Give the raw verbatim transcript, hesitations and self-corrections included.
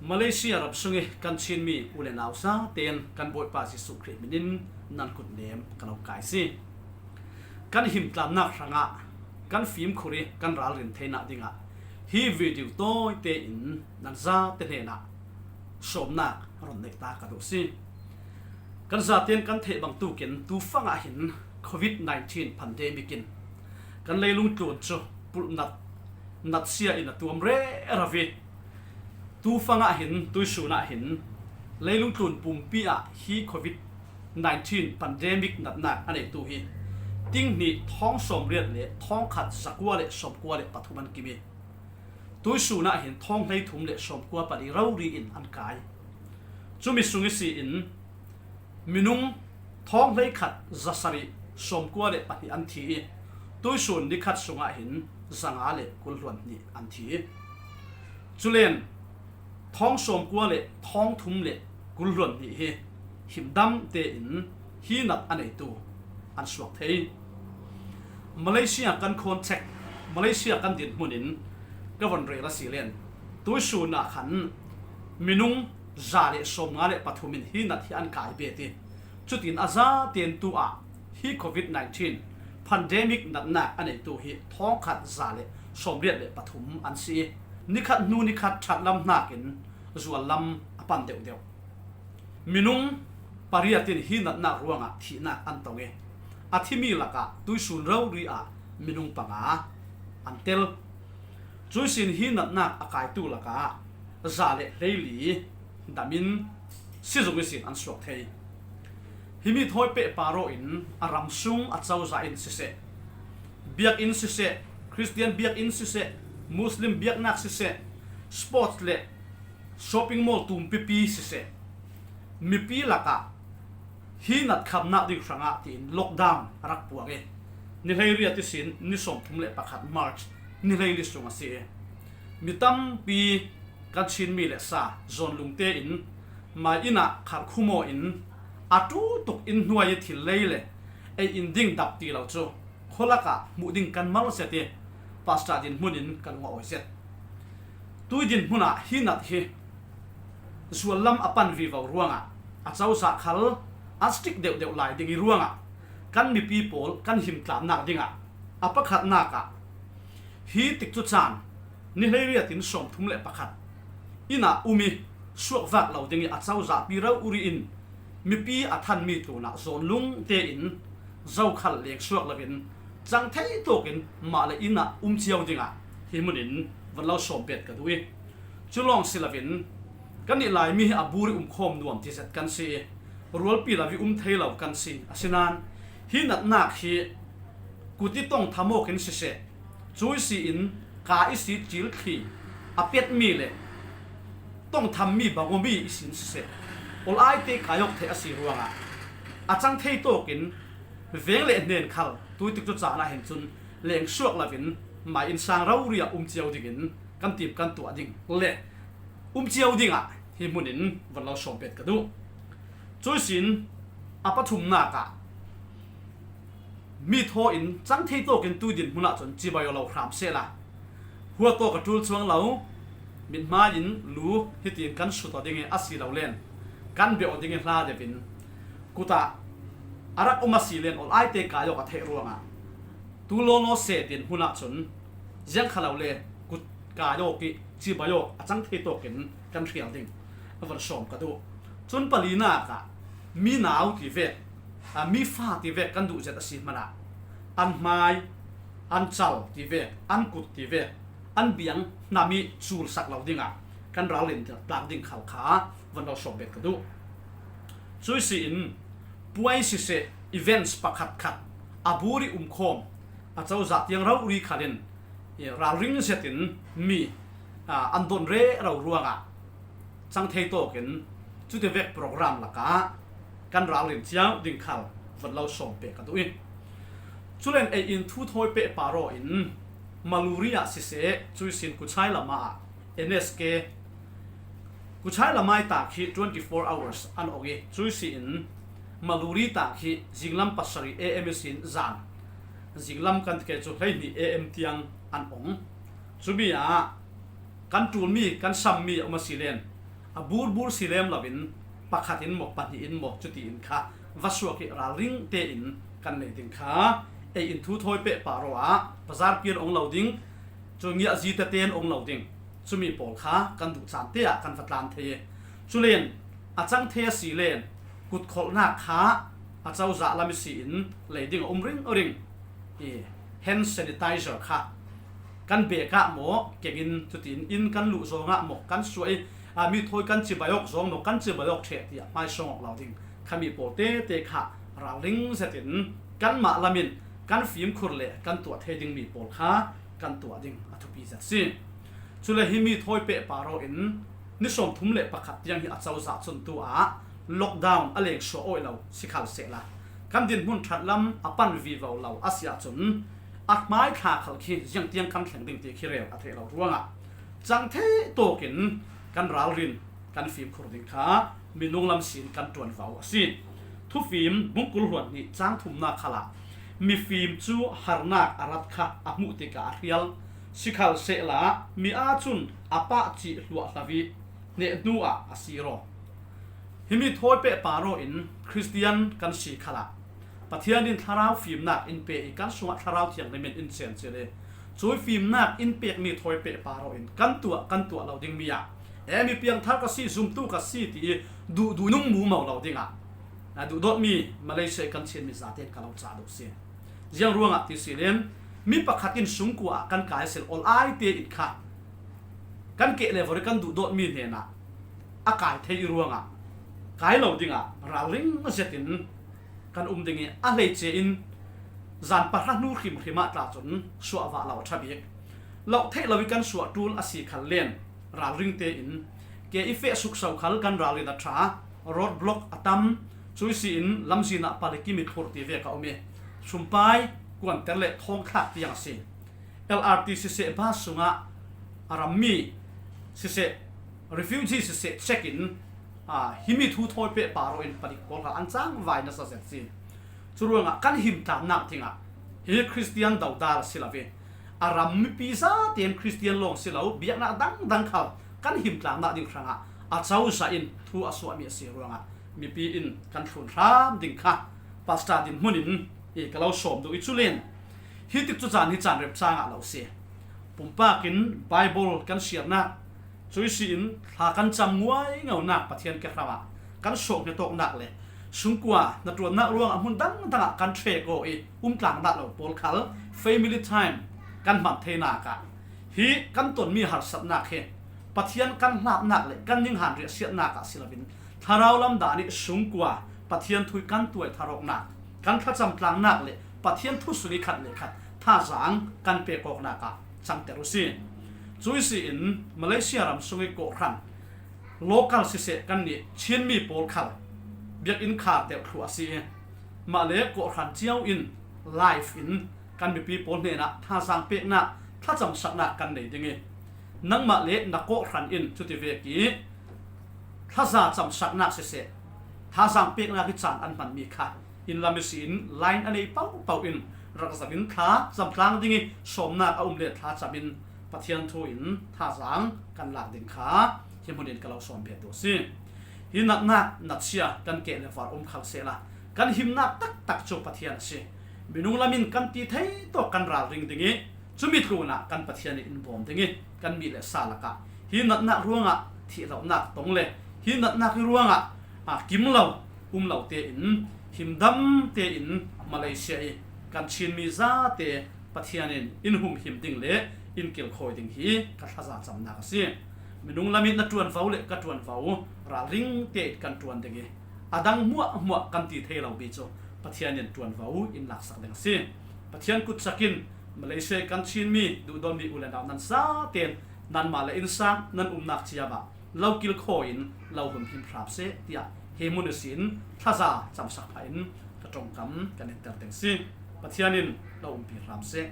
Malaysia ram sungih kan Chinmi u le nau zaten kan Bawipa Jesuh Khrih hminin nan kutnem ka lo kai si. Kan himtlamnak hrangah kan fimkhur ih kan ralrin theinak dingah hi video tawite in nan zate hnenah sawmnak run neih ta ka duh si. Kan zaten kan theih bangtukin tufangah hin covid nineteen pandemic in kan leilung tlun cu pulhnat natsia in a tuam rero ih, tufangah hin, tuihsun ah hin leilung tlun pumpi ah hi covid nineteen pandemic natnak a neitu hi tinghnih thawng sawmriat le thawngkhat zakua le sawmkua le pathum an kim ih, tuihsun ah hin thawng hleithum le sawmkua pali rori in an kai. Cumi sung ihsi in minung thawng hleikhat zasarih sawmkua le pahnih an thi ih, tuihsun nikhat sungah hin zanga le kulhluan hnih an thi. Culen thawng sawmkua le thawng thum le kulhluan hnih hi himdam tein hi nat a neitu an suak thei. Malaysia kan contact, Malaysia kan dinhmun in ka von rel a si len, tuihsun ah khan minung za le sawmnga le pathum in hi nat hi an kai bet ih, cutin a zaten tu ah hi covid nineteen pandemic natnak a neitu hi thawngkhat za le sawmriat le pathum an si ih, nikhat hnu nikhat ṭhatlam hnakin zuallam a pan deuhdeuh. Minung pariat in hi natnak ruangah thihnak an tong ih, a thimi lakah tuihsun rori ah minung panga an tel. Cuihsin hi natnak a kaitu lakah za le hleili damin sizung ihsin an suak thei. Himi thawi pehpar aw in a ram sung a cozah in siseh, biakinn siseh, Khristian biakinn siseh, Muslim biaknak siseh, sports le shopping mall tumpipi siseh, mipi lakah hi nat khamnak ding hrangah tiin lockdown a rak puak ih, ni hleiriat ihsin ni sawmthum le pakhat March ni hleili sung a si ih, mi tampi kan Chinmi le sa zawnlungte in mai inn ah kharkhum aw in a ṭutuk inn hnuai ih thil lei le ei in ding dap ti lo cu khualakah hmuh ding kan mal zet ih, pastor dinhmun in kan ung a awi zet. Tui dinhmun ah hi nat hi zuallam a pan vivo ruangah a cozah khal an strict deuhdeuh lai ding ih ruangah kan mipi pawl kan himtlamnak dingah a pakhatnak ah hi tikcu caan ni hleiriat in sawmthum le pakhat inn ah um ih suakvak lo ding ih a cozahpi rori in mipi a thanmi tlunah zawnlung tein zokhal lengsuak loin cang thei tawkin mah le inn ah um cio dingah hi hmun in van lo sawm bet ka duh ih, cu lawng si loin kannih Laimi hi a bur ih umkhawm nuam ti zet kan si ih, rualpi lo ih um thei lo kan si. Asinain hi natnak hi kut ih tong tham awk in siseh, cu ihsi in ka ihsi cil thli a petmi le tong thammi bangawmi ihsin siseh, ol aite kai awk theih a si ruangah a cang thei tawkin veng le hnen khal tui tikcu caan ah hin cun lengsuak loin mai innsang rori ah um cio dingin kan tim kan tuah ding le um cio dingah hi hmun in van lo sawm bet ka duh. Cuihsin a pathumnak ah mi thaw in cang thei tawkin tui dinhmun ah cun cibai aw lo hram sehla, huat tawk a ṭul cuang lo, mithmai in lu hitin kan sut aw ding ih a si lo len kan biah aw ding ih hla deuh in kut ah a rak um a si len ol aite kai awk a theih ruangah tu lawlaw se dinhmun ah cun ziangkhalo le kut kai awk ih cibai awk a cang thei tawkin kan hrial ding a van sawm ka duh. Cun palinak ah mi nau ti vek, aa, mi fa ti vek kan duh zet a si hmanah an hmai, an cal ti vek, an kut ti vek, an biang hnam ih culsak lo dingah kan ralrin tlak ding khal kha van lo sawm bet ka duh. Cuihsi in puai siseh, events pakhatkhat a bur ih umkhawm a cozah tiang rori khal in ralring zetin mi, aa, an don rero ruangah cang thei tawkin cuti vek program lakah kan ralrin cio ding khal van lo sawm peh ka duh ih, culen ei in thu thawi pehpar aw in Maluri ah siseh, cuihsin Kuchai lamah ah N S K, Kuchai lamai tak hi twenty four hours an ong ih, cuihsi in Maluri tak hi zinglam pasarih A M ihsin zan zinglam kan ti ke cu hleihnih A M tiang an ong. Cumi ah kan ṭulmi kan sammi a um a si len a burbur si lem loin pakhat in maw, pahnih in maw, cuti in kha va suak hi ralring tein kan nei ding kha. Ei in thu thawi peh pah rawh ah, bazar pian ong lo ding, chu ngiah zi te ten ong lo ding. Cumi pawl kha kan duh chan te ah kan va tlan thei e. Culen a chang thei a si len, kutkholhnak kha a cozah lam i si in lei ding a um ring ring. I hand sanitizer kha kan bek ah maw, kengin cutin in kan luh zawng ah maw, kan suah i, a, mi thawi kan cibai awk zawng maw, kan cibai awk ṭheh tiah hmaisawng awk lo ding. Khami pawl tete kha ralring zetin kanmah lamin kan fimkhur le kan tuah thei ding mi pawl kha kan tuah ding a thupi zet si. Cule himi thawi peh pah rawh in ni sawmthum le pakhat tiang hi a cozah cun tu ah lockdown a leng suah awih lo si khal sehla, kan dinhmun ṭhat lam a pan vivo lo a si ahcun a hmai thla khal khi ziang tiang kan thleng ding ti khi rel a theih lo ruangah cang thei tawkin kan ralrin kan fimkhur ding kha minung lam sin kan ṭuanvo a si. Thufim bungkul hluan hnih cang thumnak khalah mifim cu harnak a rat kha a hmuh tikah a hrial si khal sehla, mi ahcun a pah cih hluah hlavih hneh hnu ah a si raw. Himi thawi peh pah rawh in Khristian kan si khalah Pathian in thlarau fimnak in pe i kan sungah Thlarau Thianghlim in in cen cil i cui fimnak in pekmi thawi peh pah rawh in kan tuah, kan tuah lo dingmi ah, e, mi piangthar ka si, zumtu ka si ti i duhduh nung mumo lo dingah a duhdawtmi Malaysia i kan Chinmi zaten ka lo ca duh si. Ziang ruangah ti si len, mi pakhat in sungkua ah kan kai sil ol ai te in kha kan keh le vori kan duhdawtmi hnenah a kai thei i ruangah kai lo dingah ralring zetin kan um ding i a hleice in zan pahra hnu hrimhrim ah tla cun suahvah lo a ṭha bik. Loh theih lo i kan suah ṭul a si khal len ralring tein ke i feh sukso khal kan ralrin a ṭha, road block a tam, cui si in lamzin ah palik i mit phurh ti vek a um i sumpai, kuanter le thawngthlak tiang a si. L R T siseh, bus sungah a rammi siseh, refugee siseh check in, aa, himi thu thawi peh pah rawh in palik pawl kha an cangvai nasa zet si. Curuangah kan himtlannak dingah hi Khristian dodal a si lo ve. A ram mipi zaten Khristian lawng si lo, biaknak dangdang khal kan himtlannak ding hrangah a cozah in thu a suahmi a si ruangah mipi in kan thlun hram ding kha pastor dinhmun in i ka lo sawm duh i cu len. Hi tikcu caan hi caan remcang ah lo si. Pumpak in Bible kan siarnak, cui si in thla kan cam nguai ngonak Pathian kehram ah kan sawh hngetawknak le sungkua hnaṭuannak ruangah hmun dangdang ah kan ṭhek aw i umtlang dah lo pawl khal family time kan hman theinak ah hi kan tonmi harsatnak hi Pathian kan hlapnak le kan ninghan riahsiatnak ah si loin Thlarau lam dan i sungkua Pathian thu i kan tuai tharawknak, kan thlacam tlangnak le Pathian thu sung i khat le khat thazaang kan pek awknak ah cangter u si. Cui si in Malaysia ram sung i kawhhran local siseh kan nih Chinmi pawl khal biakinn khar deuh thluh a si i, mah le kawhhran cio in live in kan mipi pawl hnenah thazaang peknak, thlacamsaknak kan nei ding i, nangmah le na kawhhran in cuti vek i thaza camsaknak siseh, thazaang peknak i caan an hmanmi kha inn lam i si in line a nei pohpoh in rak zoh in thla camtlang ding i sawmnak a um le thla cam in Pathian thu in thazaang kan lak ding kha hi hmun in ka lo sawm bet duh si. Hi natnak natsia kan keh le var um khal sehla kan himnak taktak cu Pathian a si. Minung lam in kan ti thei tawk kan ralring ding i cumi tlunah kan Pathian in in bawm ding i kan mi le sa lakah hi natnak ruangah thih lonak tong le hi natnak hi ruangah, a, kim lo um lo tein himdam tein Malaysia i kan Chinmi zate Pathian in in humhim ding le in kilkhawi ding hi ka thaza camnak a si. Minung lam i na ṭuanvo le ka ṭuanvo ralring tein kan ṭuan ding i a dang hmuahhmuah kan ti thei lo mi cu Pathian in ṭuanvo in laksak ding a si. Pathian kutsak in Malaysia i kan Chinmi duhdawtmi u le nau nan zaten nanmah le innsang nan umnak ciam ah lo kilkhawi in lo humhim hram seh tiah hi hmun ihsin thaza camsak phah in ka ṭongkam kan inter ding si. Pathian in lo umpi hram seh.